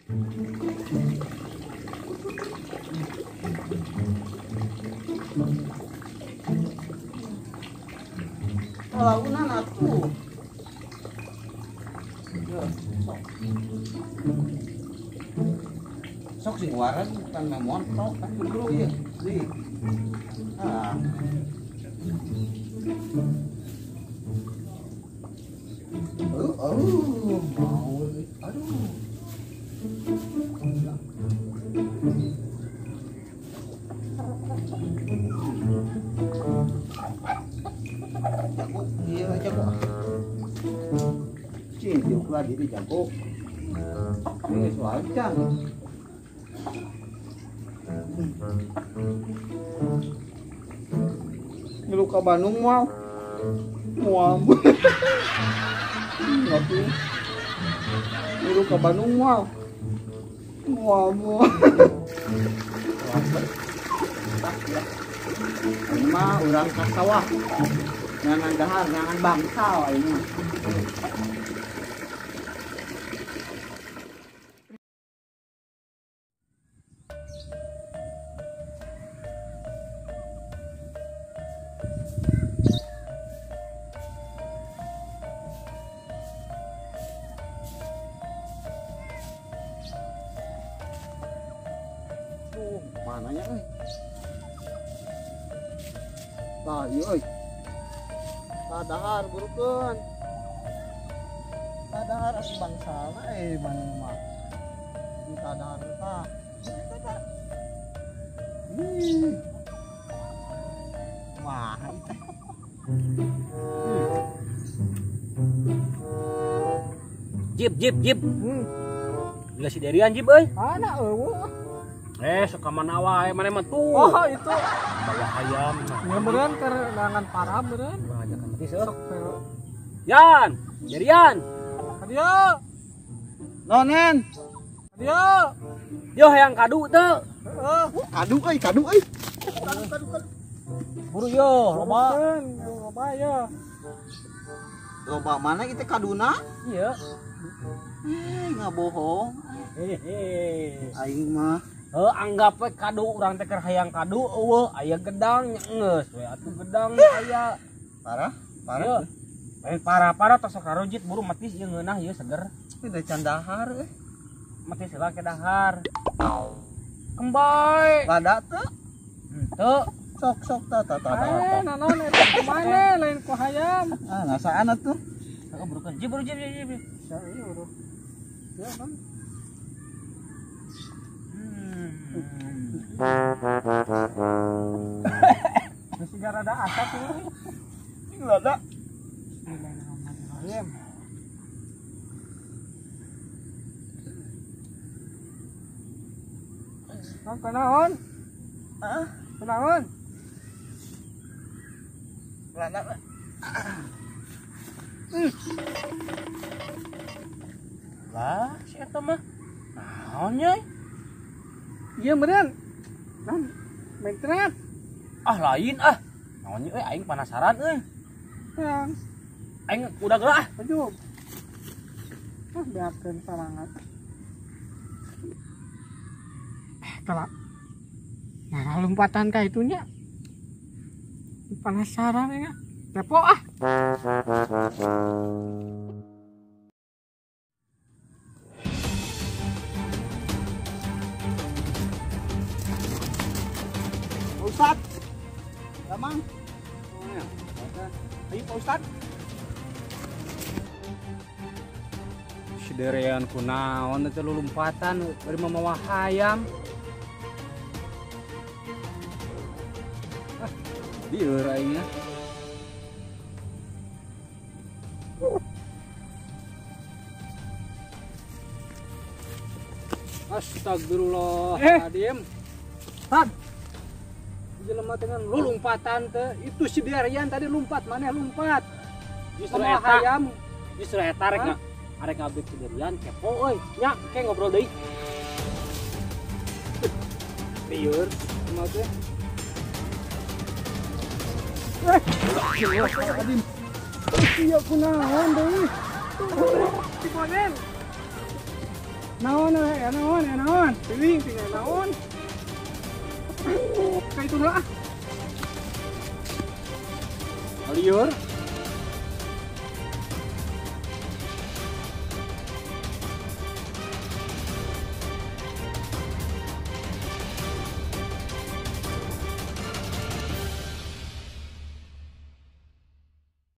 Launan atuh. Ya, sok. Sok sing waras bukan memontok kan bro ya. Di. Ah. Oh, oh, mau. Aduh. Jago, iya jago. Cing, diuk lagi di jago. Ini soal can. Ngeluh ka Bandung moal. Moal. Ngopi. Ngeluh ka Bandung moal. Moal moal. Ini mah urang ka sawah. Ngangan dahar, ngangan bangsal ini mah. Tuh, mananya euy? Tah ieu euy. Tadahar burukeun. Tadahar atuh bangsana Bandung mah. Di tadahar tah. Ih. Wah, teh. Jip jip jip. Gila si Derian jip euy. Mana eueuh? Sok ka mana wae maneh mah tuh. Oh, itu. Bawa ayam. Ya meureun keur nangan parah meureun. Sok. Yan, Derian. Adio. Nonen. Adio. Yo hayang kadu teu. Heeh. Kadu euy, kadu euy. Kadu kadu kadu. Buru yo, loba. Loba yo. Loba mana itu kaduna? Iya. Ngabohong. Hehehe. Aing mah. Heuh, anggap we kadu urang teh keur hayang kadu eueuh aya gedang nya geus we atuh gedang aya. Parah, parah. Lain parah-parah tos sok karujit buru metis ieu ngeunah ieu seger. Udah can dahar euy. Metis heula ke dahar. Kembae. Lada teu? Henteu. Sok sok ta ta ta. Naon eta kumaha lain ku hayam. Ah, ngasaan atuh. Heeh, burukeun. Jip buru jip jip. Sia ieu buru. Ya, Bang. Masih rada asap ini. Ini lada. Bismillahirrahmanirrahim. Kang kunaon? Heeh. Kunaon? Lada. Lah, si eta mah. Naon nya? Iya meureun. Nah, mentret. Ah lain ah. Naon euy aing penasaran euy. Yang aing udah geura ah. Aduh. Ah beakeun sarangat. Kelak. Nah, lompatan ka itunya. Penasaran ya. Kepo ah. Ustad. Damang. Ayo Pak Ustad. Si Derian kunaon teh lulumpatan bari mamawa hayam. Ah, lieur aing nya. Astagfirullahaladzim. Tad. Jelema dengan lulumpatan teh itu si Derian tadi lompat maneh lompat. Justru eta hayam. Justru eta rek arek ngabek si Derian kepo euy. Nya ke ngobrol deui. Lieur kumaha teh? Iya kunaon deui. Si Bonen. Naon ya naon ya naon. Teuing tinggal naon. Ka itu lah. Liur.